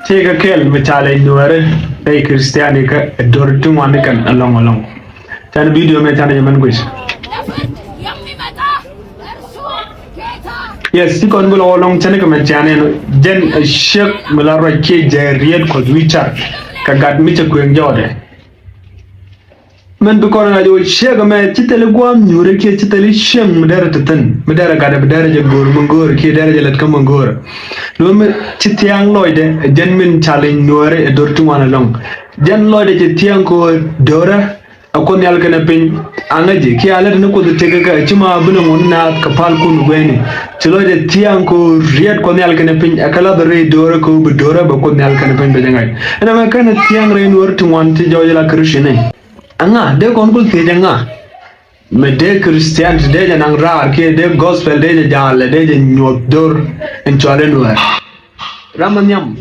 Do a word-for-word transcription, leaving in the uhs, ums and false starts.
Tëëkɛ kɛl mi ca lɛc Nuääri rɛy Christiani kä ɛ do̱r ti ŋuan ni kɛn ɛlɔ̱ŋ ɛlɔ̱ŋ. Canɛ video mɛ canɛ jɛ mɛn guic. Yes, ti kɔn bi lɔ ɛlɔ̱ŋ canɛ kɛ mɛ canɛ jɛn ɛ ciek mi la ruac kiɛ jɛ riet Kuɔth wi̱i̱ car kɛ gat mi cɛ kuëŋ jɔɔdɛ. Mɛn bi kɔn ŋa̱c ɣöö ciek ɛmɛ ci thil i̱ gua̱a̱m nyuuri kiɛ ci thil i̱ cieŋ mi derɛ te thi̱n mi derɛ gatdɛ bi derɛ jɛ go̱o̱r mi go̱o̱r kiɛ derɛ jɛ lät kä mi go̱o̱r. Luɔ̱mɛ ci thia̱a̱ŋ lɔcdɛ ɛ jɛn min ca lɛc Nuääri ɛ do̱r ti ŋuan ɛlɔ̱ŋ. Jɛn lɔcdɛ ci thia̱a̱ŋ kɛ ɣöö do̱rä ɛ Kuoth Nhial kɛnɛ piny. Aŋä ji̱ kiɛ a lät ni Kuoth tëkä kɛ ci ma bi ni ŋun naath kɛ pa̱l kun guɛni. Ci lɔcdɛ thia̱a̱ŋ kɛ ɣöö riet Kuɔth Nhial kɛnɛ piny ɛ kɛ lath rɛy do̱rä kɛ ɣöö bi do̱rä bɛ Kuoth Nhial kɛnɛ piny bɛ jɛ ŋa̱c. Ɛn ɛmɛ kɛnɛ thia̱a̱ŋ rɛy Nuäär ti ŋuan ti jɔɔc la Christian ni. Aŋa dee kɔn kul thiec aŋa. Mɛ dee Christian ti dee jɛ naŋ raar kiɛ dee gospel dee jɛ jaal dee jɛ nyuɔth do̱r in cual in wɛɛr. Ram ma nhiam